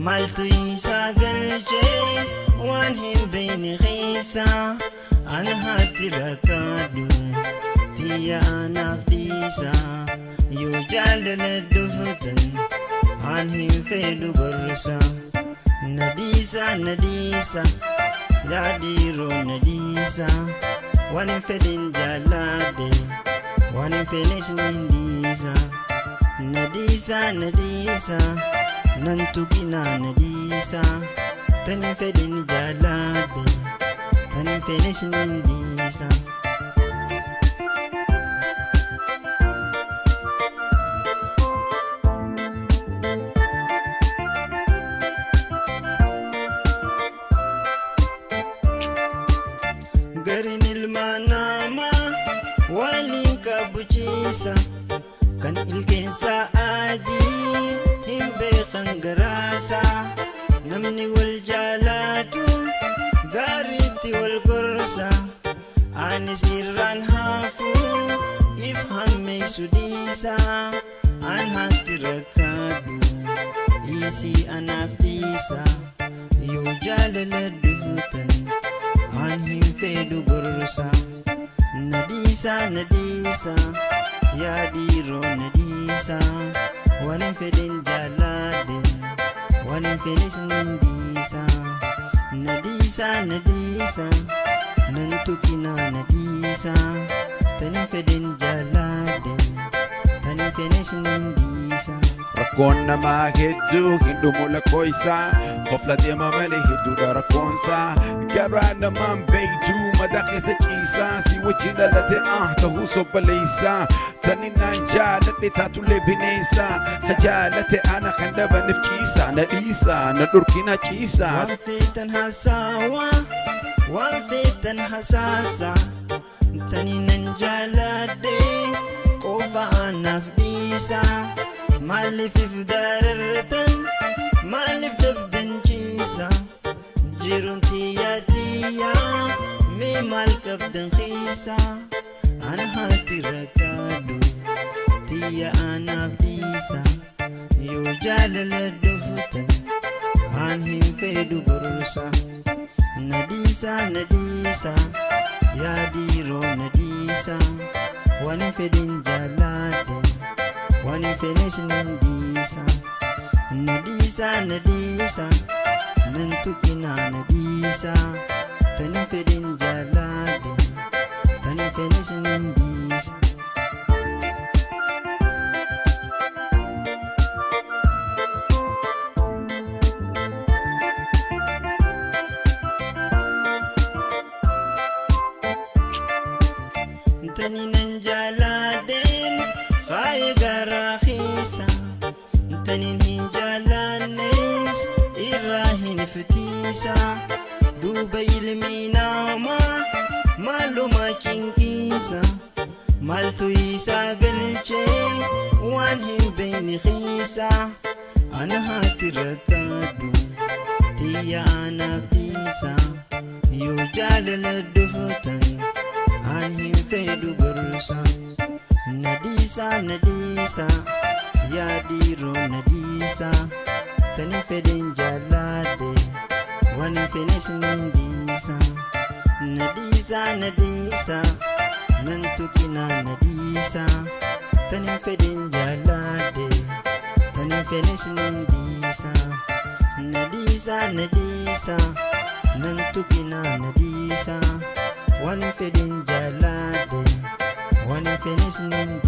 Maaltu isaa galchee waan hin beekne keessa an haati rakkaadhu tiyya anaaf dhiisa yoo jaalala dhuftan an hin fedhu gorsa na dhiisa na dhiisa yaa dhiiroo na dhiisa waan hin fedhin jaalladhe waan hin feenes nin dhiisa na dhiisa na dhiisa nan tuqinaa na dhiisa tan hin fedhin jaalladhe tan hin feenes nin dhiisa. Gariin ilma namaa waliin qabuchiisa kan ilkeensa adii hin beekan garaasa namni wal jaalatu gaariitti wal gorsa anis irraan hafu if hammeessu dhiisa an haati rakkaadhu dhiisii anaaf dhiisa yoo jaalala dhuftan an hin fedhu gorsa na dhiisa na dhiisa yaa dhiiroo na dhiisa waan hin fedhin jaalladhe waan hin feenes nin dhiisa na dhiisa na dhiisa nan tuqinaa na dhiisa tan hin fedhin jaalladhe tan hin feenes nin dhiisa. Rakkoon namaa hedduu hin dhumu lakkoofsa kofla deema malee hedduudha rakkoonsa garaa namaan beektu madaa keessa ciisaa si wajjin dhalate ta'uu sobboleessa tani naan jaaladhe taatullee bineensa ka jaalate ana kan dhabaniif ciisa na dhiisa na dhurkina ciisa. Waan feetan haasawaa waan feetan hasaasa tani nan jaaladhe qofa anaaf dhiisa maaliif if darartan maaliif dabdan ciisa jiruun tiyya tiyya mee maal qabdan xiisa an haati rakkaadhu tiyya anaaf dhiisa yoo jaalala dhuftan an hin fedhu gorsa na dhiisa na dhiisa yaa dhiiroo na dhiisa waan hin fedhin jaalladhe waan hin feenes nin dhiisa na dhiisa na dhiisa nan tuqinaa na dhiisa tan hin fedhin jaalladhe tan hin feenes nin dhiisa. Tani nan jaaladheen faaya garaa keessa tani hin jaalannes irraa hin fitiisa duuba ilmi namaa maaluma cinqiinsa maaltu isaa galchee waan hin beekne keessa ana haati rakkaadhu tiyya anaaf dhiisa yoo jaalala dhuftan an hin fedhu gorsa na dhiisa na dhiisa yaa dhiiroo na dhiisa tan hin fedhin jaalladhe waan hin feenes nin dhiisa na dhiisa na dhiisa nan tuqinaa na dhiisa tan hin fedhin jaalladhe tan hin feenes nin dhiisa na dhiisa na dhiisa nan tuqinaa na dhiisa waan hin fedhin jaalladhe waan hin feenes nin dhiisa.